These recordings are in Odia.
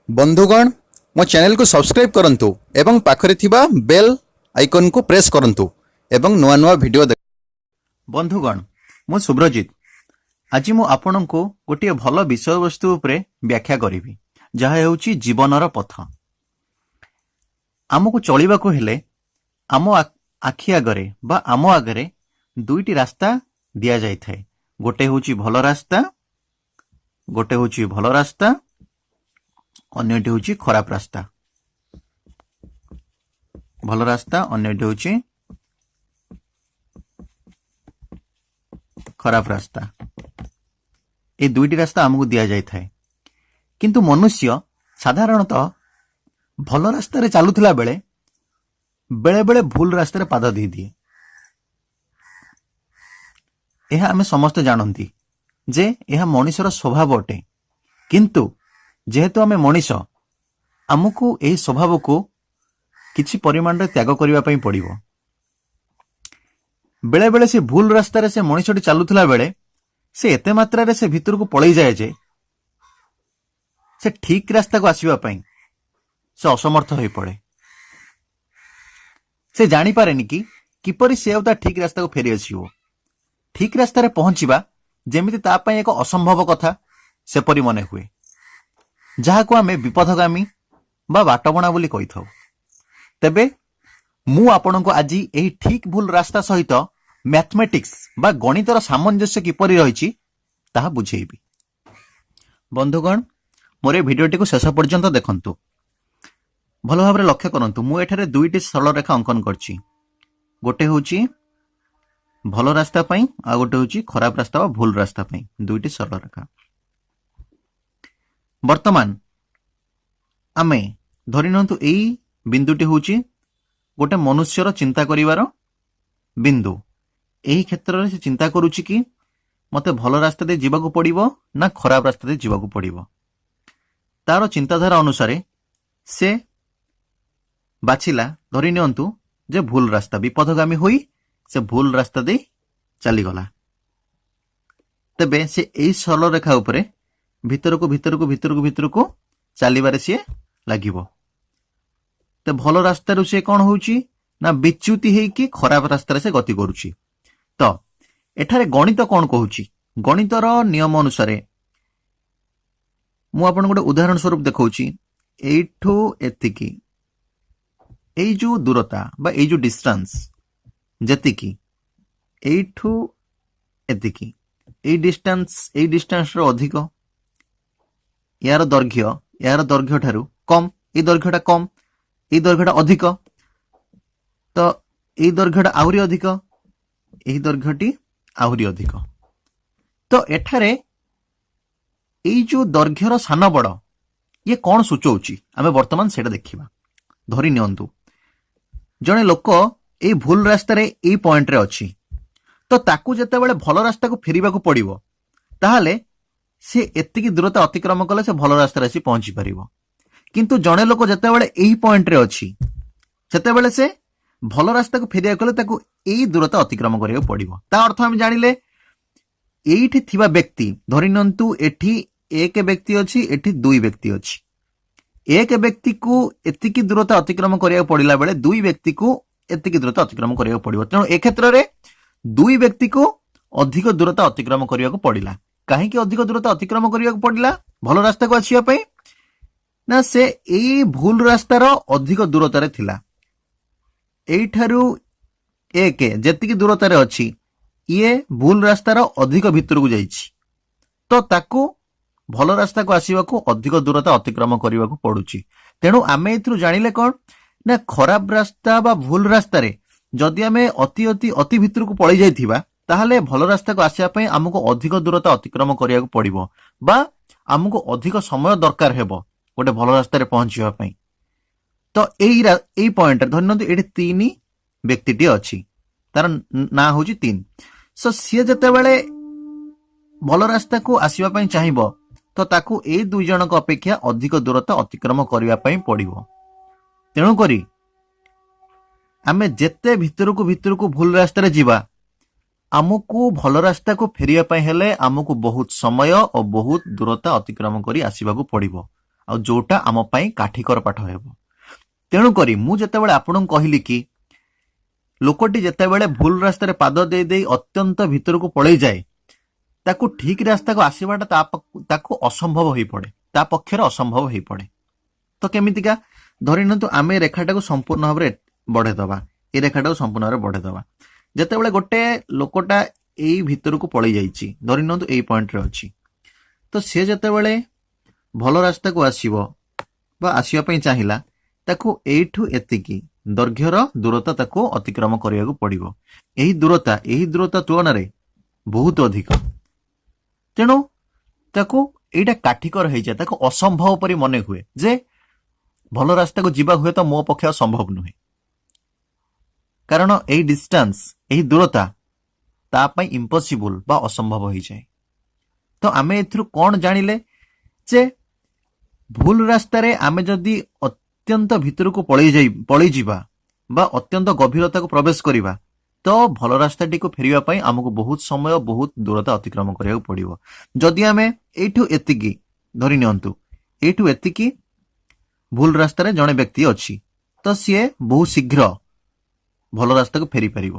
ବନ୍ଧୁଗଣ, ମୋ ଚ୍ୟାନେଲକୁ ସବସ୍କ୍ରାଇବ୍ କରନ୍ତୁ ଏବଂ ପାଖରେ ଥିବା ବେଲ୍ ଆଇକନ୍କୁ ପ୍ରେସ୍ କରନ୍ତୁ ଏବଂ ନୂଆ ନୂଆ ଭିଡ଼ିଓ ଦେଖ। ବନ୍ଧୁଗଣ, ମୁଁ ସୁବ୍ରଜିତ। ଆଜି ମୁଁ ଆପଣଙ୍କୁ ଗୋଟିଏ ଭଲ ବିଷୟବସ୍ତୁ ଉପରେ ବ୍ୟାଖ୍ୟା କରିବି, ଯାହା ହେଉଛି ଜୀବନର ପଥ। ଆମକୁ ଚଳିବାକୁ ହେଲେ ଆମ ଆଖି ଆଗରେ ବା ଆମ ଆଗରେ ଦୁଇଟି ରାସ୍ତା ଦିଆଯାଇଥାଏ। ଗୋଟେ ହେଉଛି ଭଲ ରାସ୍ତା, ଗୋଟେ ହେଉଛି ଭଲ ରାସ୍ତା, ଅନ୍ୟଟି ହେଉଛି ଖରାପ ରାସ୍ତା। ଭଲ ରାସ୍ତା, ଅନ୍ୟଟି ହେଉଛି ଖରାପ ରାସ୍ତା। ଏ ଦୁଇଟି ରାସ୍ତା ଆମକୁ ଦିଆଯାଇଥାଏ। କିନ୍ତୁ ମନୁଷ୍ୟ ସାଧାରଣତଃ ଭଲ ରାସ୍ତାରେ ଚାଲୁଥିଲା ବେଳେ ବେଳେବେଳେ ଭୁଲ ରାସ୍ତାରେ ପାଦ ଦେଇଦିଏ। ଏହା ଆମେ ସମସ୍ତେ ଜାଣନ୍ତି ଯେ ଏହା ମଣିଷର ସ୍ୱଭାବ ଅଟେ। କିନ୍ତୁ ଯେହେତୁ ଆମେ ମଣିଷ, ଆମକୁ ଏହି ସ୍ୱଭାବକୁ କିଛି ପରିମାଣରେ ତ୍ୟାଗ କରିବା ପାଇଁ ପଡ଼ିବ। ବେଳେବେଳେ ସେ ଭୁଲ ରାସ୍ତାରେ ସେ ମଣିଷଟି ଚାଲୁଥିଲା ବେଳେ ସେ ଏତେ ମାତ୍ରାରେ ସେ ଭିତରକୁ ପଳେଇଯାଏ ଯେ ସେ ଠିକ ରାସ୍ତାକୁ ଆସିବା ପାଇଁ ସେ ଅସମର୍ଥ ହୋଇପଡ଼େ। ସେ ଜାଣିପାରେନି କି କିପରି ସେ ଆଉ ତା ଠିକ ରାସ୍ତାକୁ ଫେରି ଆସିବ। ଠିକ ରାସ୍ତାରେ ପହଞ୍ଚିବା ଯେମିତି ତା ପାଇଁ ଏକ ଅସମ୍ଭବ କଥା ସେପରି ମନେ ହୁଏ, ଯାହାକୁ ଆମେ ବିପଥଗାମୀ ବା ବାଟବଣା ବୋଲି କହିଥାଉ। ତେବେ ମୁଁ ଆପଣଙ୍କୁ ଆଜି ଏହି ଠିକ ଭୁଲ ରାସ୍ତା ସହିତ ମ୍ୟାଥମେଟିକ୍ସ ବା ଗଣିତର ସାମଞ୍ଜସ୍ୟ କିପରି ରହିଛି, ତାହା ବୁଝେଇବି। ବନ୍ଧୁଗଣ, ମୋର ଏ ଭିଡ଼ିଓଟିକୁ ଶେଷ ପର୍ଯ୍ୟନ୍ତ ଦେଖନ୍ତୁ। ଭଲ ଭାବରେ ଲକ୍ଷ୍ୟ କରନ୍ତୁ, ମୁଁ ଏଠାରେ ଦୁଇଟି ସରଳ ରେଖା ଅଙ୍କନ କରିଛି। ଗୋଟେ ହେଉଛି ଭଲ ରାସ୍ତା ପାଇଁ, ଆଉ ଗୋଟେ ହେଉଛି ଖରାପ ରାସ୍ତା ବା ଭୁଲ ରାସ୍ତା ପାଇଁ ଦୁଇଟି ସରଳ ରେଖା। ବର୍ତ୍ତମାନ ଆମେ ଧରି ନିଅନ୍ତୁ, ଏଇ ବିନ୍ଦୁଟି ହେଉଛି ଗୋଟେ ମନୁଷ୍ୟର ଚିନ୍ତା କରିବାର ବିନ୍ଦୁ। ଏହି କ୍ଷେତ୍ରରେ ସେ ଚିନ୍ତା କରୁଛି କି ମୋତେ ଭଲ ରାସ୍ତା ଦେଇ ଯିବାକୁ ପଡ଼ିବ ନା ଖରାପ ରାସ୍ତା ଦେଇ ଯିବାକୁ ପଡ଼ିବ। ତାର ଚିନ୍ତାଧାରା ଅନୁସାରେ ସେ ବାଛିଲା, ଧରି ନିଅନ୍ତୁ ଯେ ଭୁଲ ରାସ୍ତା। ବିପଥଗାମୀ ହୋଇ ସେ ଭୁଲ ରାସ୍ତା ଦେଇ ଚାଲିଗଲା। ତେବେ ସେ ଏଇ ସରଳ ରେଖା ଉପରେ ଭିତରକୁ ଭିତରକୁ ଭିତରକୁ ଭିତରକୁ ଚାଲିବାରେ ସିଏ ଲାଗିବ। ତ ଭଲ ରାସ୍ତାରୁ ସେ କ'ଣ ହଉଛି ନା ବିଚ୍ୟୁତି ହେଇକି ଖରାପ ରାସ୍ତାରେ ସେ ଗତି କରୁଛି। ତ ଏଠାରେ ଗଣିତ କ'ଣ କହୁଛି? ଗଣିତର ନିୟମ ଅନୁସାରେ ମୁଁ ଆପଣଙ୍କୁ ଗୋଟେ ଉଦାହରଣ ସ୍ୱରୂପ ଦେଖାଉଛି। ଏଇଠୁ ଏତିକି ଏଇ ଯୋଉ ଦୂରତା ବା ଏଇ ଯୋଉ ଡିଷ୍ଟାନ୍ସ ଯେତିକି, ଏଇଠୁ ଏତିକି ଏଇ ଡିଷ୍ଟାନ୍ସ, ଏଇ ଡିଷ୍ଟାନ୍ସର ଅଧିକ ୟାର ଦୈର୍ଘ୍ୟ ୟାର ଦୈର୍ଘ୍ୟ ଠାରୁ କମ୍। ଏଇ ଦୈର୍ଘ୍ୟଟା କମ୍, ଏଇ ଦୈର୍ଘ୍ୟଟା ଅଧିକ। ତ ଏଇ ଦୈର୍ଘ୍ୟଟା ଆହୁରି ଅଧିକ, ଏହି ଦୈର୍ଘ୍ୟଟି ଆହୁରି ଅଧିକ। ତ ଏଠାରେ ଏଇ ଯୋଉ ଦୈର୍ଘ୍ୟର ସାନ ବଡ଼, ଇଏ କ'ଣ ସୂଚଉଛି, ଆମେ ବର୍ତ୍ତମାନ ସେଇଟା ଦେଖିବା। ଧରି ନିଅନ୍ତୁ, ଜଣେ ଲୋକ ଏଇ ଭୁଲ ରାସ୍ତାରେ ଏଇ ପଏଣ୍ଟରେ ଅଛି। ତ ତାକୁ ଯେତେବେଳେ ଭଲ ରାସ୍ତାକୁ ଫେରିବାକୁ ପଡ଼ିବ, ତାହେଲେ ସେ ଏତିକି ଦୂରତା ଅତିକ୍ରମ କଲେ ସେ ଭଲ ରାସ୍ତାରେ ଆସି ପହଞ୍ଚି ପାରିବ। କିନ୍ତୁ ଜଣେ ଲୋକ ଯେତେବେଳେ ଏହି ପଏଣ୍ଟରେ ଅଛି, ସେତେବେଳେ ସେ ଭଲ ରାସ୍ତାକୁ ଫେରିବାକୁ ଗଲେ ତାକୁ ଏଇ ଦୂରତା ଅତିକ୍ରମ କରିବାକୁ ପଡ଼ିବ। ତା ଅର୍ଥ ଆମେ ଜାଣିଲେ, ଏଇଠି ଥିବା ବ୍ୟକ୍ତି, ଧରି ନିଅନ୍ତୁ ଏଠି ଏକ ବ୍ୟକ୍ତି ଅଛି, ଏଠି ଦୁଇ ବ୍ୟକ୍ତି ଅଛି। ଏକ ବ୍ୟକ୍ତିକୁ ଏତିକି ଦୂରତା ଅତିକ୍ରମ କରିବାକୁ ପଡ଼ିଲା ବେଳେ ଦୁଇ ବ୍ୟକ୍ତିକୁ ଏତିକି ଦୂରତା ଅତିକ୍ରମ କରିବାକୁ ପଡ଼ିବ। ତେଣୁ ଏ କ୍ଷେତ୍ରରେ ଦୁଇ ବ୍ୟକ୍ତିକୁ ଅଧିକ ଦୂରତା ଅତିକ୍ରମ କରିବାକୁ ପଡ଼ିଲା। କାହିଁକି ଅଧିକ ଦୂରତା ଅତିକ୍ରମ କରିବାକୁ ପଡ଼ିଲା ଭଲ ରାସ୍ତାକୁ ଆସିବା ପାଇଁ? ନା ସେ ଏଇ ଭୁଲ ରାସ୍ତାର ଅଧିକ ଦୂରତାରେ ଥିଲା। ଏଇଠାରୁ ଏକ ଯେତିକି ଦୂରତାରେ ଅଛି, ଇଏ ଭୁଲ ରାସ୍ତାର ଅଧିକ ଭିତରକୁ ଯାଇଛି। ତ ତାକୁ ଭଲ ରାସ୍ତାକୁ ଆସିବାକୁ ଅଧିକ ଦୂରତା ଅତିକ୍ରମ କରିବାକୁ ପଡୁଛି। ତେଣୁ ଆମେ ଏଥିରୁ ଜାଣିଲେ କ'ଣ ନା ଖରାପ ରାସ୍ତା ବା ଭୁଲ ରାସ୍ତାରେ ଯଦି ଆମେ ଅତି ଅତି ଅତି ଭିତରକୁ ପଳେଇ ଯାଇଥିବା, ତାହେଲେ ଭଲ ରାସ୍ତାକୁ ଆସିବା ପାଇଁ ଆମକୁ ଅଧିକ ଦୂରତା ଅତିକ୍ରମ କରିବାକୁ ପଡ଼ିବ ବା ଆମକୁ ଅଧିକ ସମୟ ଦରକାର ହେବ ଗୋଟେ ଭଲ ରାସ୍ତାରେ ପହଞ୍ଚିବା ପାଇଁ। ତ ଏଇ ପଏଣ୍ଟରେ ଧରି ନିଅନ୍ତୁ, ଏଇଠି ତିନି ବ୍ୟକ୍ତିଟିଏ ଅଛି, ତାର ନାଁ ହଉଛି ତିନି। ସୋ ସିଏ ଯେତେବେଳେ ଭଲ ରାସ୍ତାକୁ ଆସିବା ପାଇଁ ଚାହିଁବ, ତ ତାକୁ ଏଇ ଦୁଇ ଜଣଙ୍କ ଅପେକ୍ଷା ଅଧିକ ଦୂରତା ଅତିକ୍ରମ କରିବା ପାଇଁ ପଡ଼ିବ। ତେଣୁକରି ଆମେ ଯେତେ ଭିତରକୁ ଭିତରକୁ ଭୁଲ ରାସ୍ତାରେ ଯିବା, ଆମକୁ ଭଲ ରାସ୍ତାକୁ ଫେରିବା ପାଇଁ ହେଲେ ଆମକୁ ବହୁତ ସମୟ ଓ ବହୁତ ଦୂରତା ଅତିକ୍ରମ କରି ଆସିବାକୁ ପଡ଼ିବ। ଆଉ ଯୋଉଟା ଆମ ପାଇଁ କାଠିକର ପାଠ ହେବ। ତେଣୁକରି ମୁଁ ଯେତେବେଳେ ଆପଣଙ୍କୁ କହିଲି କି ଲୋକଟି ଯେତେବେଳେ ଭୁଲ ରାସ୍ତାରେ ପାଦ ଦେଇ ଦେଇ ଅତ୍ୟନ୍ତ ଭିତରକୁ ପଳେଇଯାଏ, ତାକୁ ଠିକ ରାସ୍ତାକୁ ଆସିବାଟା ତାକୁ ଅସମ୍ଭବ ହୋଇପଡ଼େ, ତା ପକ୍ଷରେ ଅସମ୍ଭବ ହୋଇପଡ଼େ। ତ କେମିତିକା ଧରି ନିଅନ୍ତୁ, ଆମେ ରେଖାଟାକୁ ସମ୍ପୂର୍ଣ୍ଣ ଭାବରେ ବଢ଼େଇ ଦେବା, ଏ ରେଖାଟାକୁ ସମ୍ପୂର୍ଣ୍ଣ ଭାବରେ ବଢ଼େଇ ଦେବା। ଯେତେବେଳେ ଗୋଟେ ଲୋକଟା ଏଇ ଭିତରକୁ ପଳେଇ ଯାଇଛି, ଧରି ନିଅନ୍ତୁ ଏଇ ପଏଣ୍ଟରେ ଅଛି, ତ ସେ ଯେତେବେଳେ ଭଲ ରାସ୍ତାକୁ ଆସିବ ବା ଆସିବା ପାଇଁ ଚାହିଁଲା, ତାକୁ ଏଇଠୁ ଏତିକି ଦୈର୍ଘ୍ୟର ଦୂରତା ତାକୁ ଅତିକ୍ରମ କରିବାକୁ ପଡ଼ିବ। ଏହି ଦୂରତା ତୁଳନାରେ ବହୁତ ଅଧିକ। ତେଣୁ ତାକୁ ଏଇଟା କାଠିକର ହେଇଯାଏ, ତାକୁ ଅସମ୍ଭବ ପରି ମନେ ହୁଏ ଯେ ଭଲ ରାସ୍ତାକୁ ଯିବା ହୁଏତ ମୋ ପକ୍ଷେ ଆଉ ସମ୍ଭବ ନୁହେଁ, କାରଣ ଏଇ ଡିଷ୍ଟାନ୍ସ, ଏହି ଦୂରତା ତା ପାଇଁ ଇମ୍ପସିବୁଲ ବା ଅସମ୍ଭବ ହେଇଯାଏ। ତ ଆମେ ଏଥିରୁ କ'ଣ ଜାଣିଲେ ଯେ ଭୁଲ ରାସ୍ତାରେ ଆମେ ଯଦି ଅତ୍ୟନ୍ତ ଭିତରକୁ ପଳେଇଯିବା ବା ଅତ୍ୟନ୍ତ ଗଭୀରତାକୁ ପ୍ରବେଶ କରିବା, ତ ଭଲ ରାସ୍ତାଟିକୁ ଫେରିବା ପାଇଁ ଆମକୁ ବହୁତ ସମୟ, ବହୁତ ଦୂରତା ଅତିକ୍ରମ କରିବାକୁ ପଡ଼ିବ। ଯଦି ଆମେ ଏଇଠୁ ଏତିକି ଧରି ନିଅନ୍ତୁ, ଏଇଠୁ ଏତିକି ଭୁଲ ରାସ୍ତାରେ ଜଣେ ବ୍ୟକ୍ତି ଅଛି, ତ ସିଏ ବହୁତ ଶୀଘ୍ର ଭଲ ରାସ୍ତାକୁ ଫେରି ପାରିବ।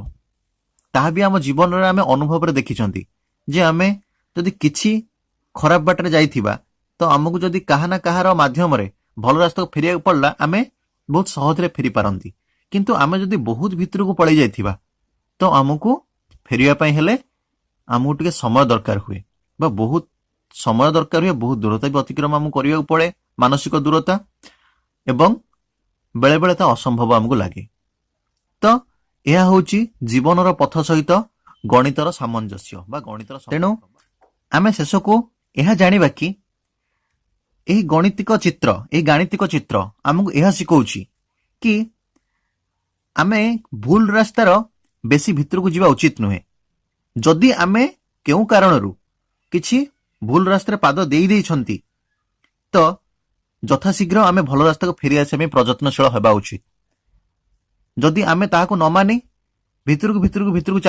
ତାହା ବି ଆମ ଜୀବନରେ ଆମେ ଅନୁଭବରେ ଦେଖିଛନ୍ତି ଯେ ଆମେ ଯଦି କିଛି ଖରାପ ବାଟରେ ଯାଇଥିବା, ତ ଆମକୁ ଯଦି କାହା ନା କାହାର ମାଧ୍ୟମରେ ଭଲ ରାସ୍ତାକୁ ଫେରିବାକୁ ପଡ଼ିଲା, ଆମେ ବହୁତ ସହଜରେ ଫେରି ପାରନ୍ତି। କିନ୍ତୁ ଆମେ ଯଦି ବହୁତ ଭିତରକୁ ପଳେଇ ଯାଇଥିବା, ତ ଆମକୁ ଫେରିବା ପାଇଁ ହେଲେ ଆମକୁ ଟିକେ ସମୟ ଦରକାର ହୁଏ ବା ବହୁତ ସମୟ ଦରକାର ହୁଏ, ବହୁତ ଦୂରତା ବି ଅତିକ୍ରମ ଆମକୁ କରିବାକୁ ପଡ଼େ, ମାନସିକ ଦୂରତା, ଏବଂ ବେଳେବେଳେ ତା ଅସମ୍ଭବ ଆମକୁ ଲାଗେ। ତ ଏହା ହେଉଛି ଜୀବନର ପଥ ସହିତ ଗଣିତର ସାମଞ୍ଜସ୍ୟ ବା ଗଣିତର। ତେଣୁ ଆମେ ଶେଷକୁ ଏହା ଜାଣିବା କି ଏହି ଗାଣିତିକ ଚିତ୍ର ଆମକୁ ଏହା ଶିଖଉଛି କି ଆମେ ଭୁଲ ରାସ୍ତାର ବେଶୀ ଭିତରକୁ ଯିବା ଉଚିତ ନୁହେଁ। ଯଦି ଆମେ କେଉଁ କାରଣରୁ କିଛି ଭୁଲ ରାସ୍ତାରେ ପାଦ ଦେଇ ଦେଇଛନ୍ତି, ତ ଯଥାଶୀଘ୍ର ଆମେ ଭଲ ରାସ୍ତାକୁ ଫେରି ଆସିବା ପାଇଁ ପ୍ରଯତ୍ନଶୀଳ ହେବା ଉଚିତ। ଯଦି ଆମେ ତାହାକୁ ନ ମାନି ଭିତରକୁ ଭିତରକୁ ଭିତରକୁ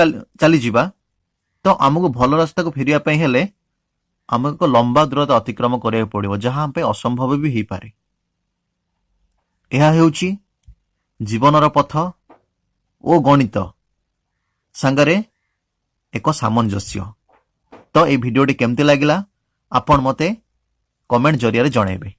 ଚାଲିଯିବା, ତ ଆମକୁ ଭଲ ରାସ୍ତାକୁ ଫେରିବା ପାଇଁ ହେଲେ ଆମକୁ ଏକ ଲମ୍ବା ଦୂରତା ଅତିକ୍ରମ କରିବାକୁ ପଡ଼ିବ, ଯାହା ଆମ ପାଇଁ ଅସମ୍ଭବ ବି ହେଇପାରେ। ଏହା ହେଉଛି ଜୀବନର ପଥ ଓ ଗଣିତ ସାଙ୍ଗରେ ଏକ ସାମଞ୍ଜସ୍ୟ। ତ ଏଇ ଭିଡ଼ିଓଟି କେମିତି ଲାଗିଲା, ଆପଣ ମୋତେ କମେଣ୍ଟ ଜରିଆରେ ଜଣାଇବେ।